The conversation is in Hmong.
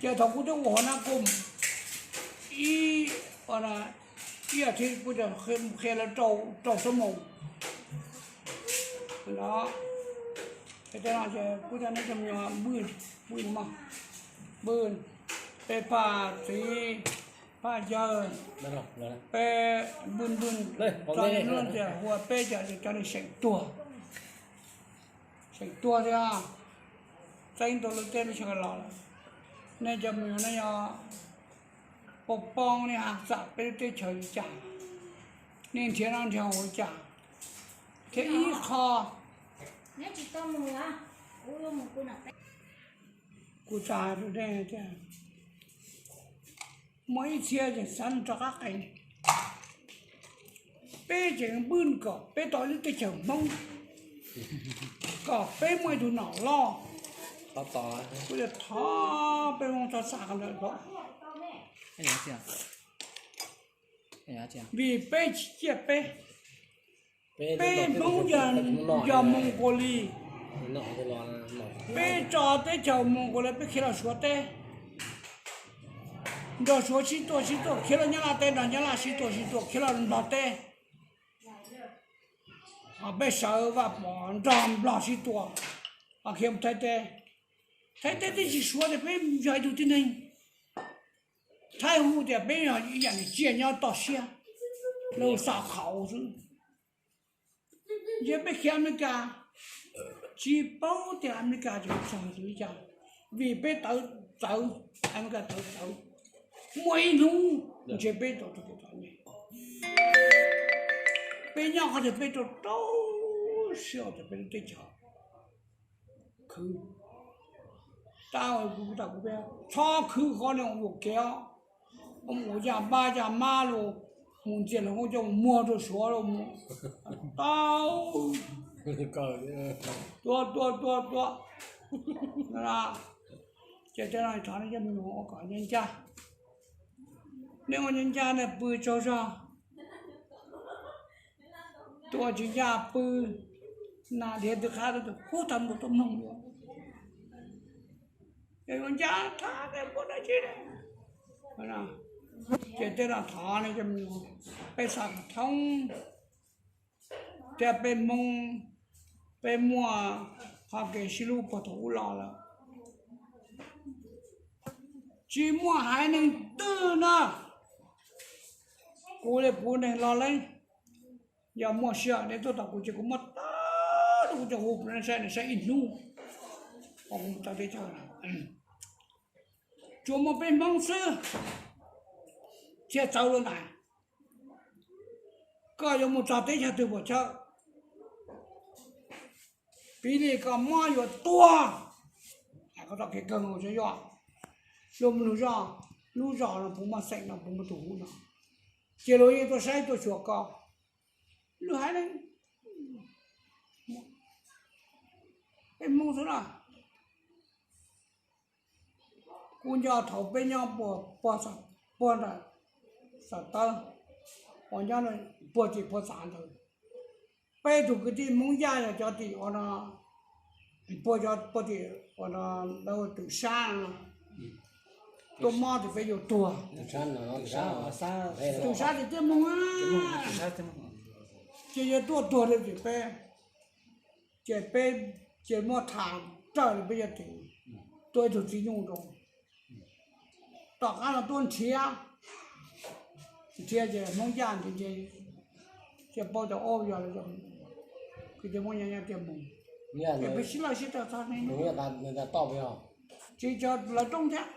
Ces thaum kuv twb ua hauv na kuv ib, ib as thiv kuv qhia lawv rau rau xuab moos no. Kuv cov me nyuam npwj, npwj, npwj, peb phaj txiv, phaj yawg, peb npwj npwj, tso nej lub tias hu ua peb cov cov neeg seem tuag, seem tuag thiab. Txeeb rau lub teb lub chaw los lawm. Nej cov me nyuam nej yog poob poob nej ha xam peb lub teb chaws li cas, nej nrhiav no nrhiav ua cas, thiab ib qho kuv txais rau nej tias muaj ib txhia tseem xav rov qab qees, peb tseem npwj kom peb tau ib lub teb chaws Hmoob, kom peb muaj ib tug nom loj. Kuv thov peb Hmoob txhob xav qhov ntawd, vim peb tsis ciaj peb. Peb Hmoob yog Mongolia, peb tso teb chaws Mongolia peb khiav los Suav teb, nrog Suav sib tuaj sib tuaj, khiav los Nyab Laj teb nrog Nyab Laj sib tuaj sib tuaj, khiav los Nplog teb, peb sawv Vaj Pov nrog Nplog sib tuaj, khiav mus Thaib teb. Thaib teb twb tsis suav tias peb yog ib tug tib neeg. Thaib hu tias peb yog ib yam li tsiaj nyob toj siab, lawv xa qhaum xwb. Yog peb khiav Amelikas, tsis paub tias Amelikas tseem txog li cas, vim peb tawv txawv, Amelikas tawv txawv, muaj ib hnub ntshe peb tau txog kev txom nyem. Peb nyob qhov tias peb rau rau siab tias peb lub teb chaws khwv. Tab kuv, kuv txhob khwv qhov no ua kev os, ua yaj pab yaj mab los mus ntxias los coj mus muag rau Suav los tau. Tua tua tua tua. Ces tej no thov nej cov me nyuam ua kom ncaj ncaj, nej ua ncaj ncaj nej pw tsaug zog. Tus uas tsis ncaj pw, nas dhia twb qab, hub tag ntua tuaj mloog yuav. Ces yuav ncaj thab nej pub dab tsi. Ces tej no thov nej cov me nyuam, peb xav kom thoob thiab peb Hmoob, peb muaj qhov kev sib hlub puag thaum ub los lawm. Tsis muaj haiv neeg twg na, kuv li kuv neeg los leej, yog muaj sij hawm nej tuaj tom kuv ces kuv muab tag rau kuv cov hu saib, saib ib hnub, kuv tau teb chaws. Tsuas muaj peb Hmoob xwb thiaj txawv dua ntais. Koj yuav mus txog teb chaws twg puas chawj, piv li koj mob yuav tuag, hais koj txoj kev kawg nkaus tsis yog. Luag mus nug zoj, lub zos no puas muaj xeem no, puas muaj tus hu no, ces luag yeej tuaj saib tuaj xyuas koj. Lub haiv neeg peb Hmoob xwb na. Kuv nco thaum peb nyob puag, puag nram Xav Tawb, uas nyob puag tim Phuv Txav ntawd, peb tug kwv tij Hmoob Yaj yog cov tim uas no, puag cov puag tim uas no lawv Twm Sab no, tuaj mob tim peb yuav tuag. Twm Sab tim Tiaj Moog, ces yuav tuaj tuag rau tim peb, ces peb, ces muab tham raws li peb cov tim, tuaj ib tug txiv nyuj rau. Tom qab no tuaj nrhiav, nrhiav ces Hmoob Yaj nrhiav ces, ces paub tias ob yog li, kwv tij Hmoob Yaj nyob Tiaj Moog, ces peb sib laj sib tawm txog ne, tsis tso lawv rooj thiab.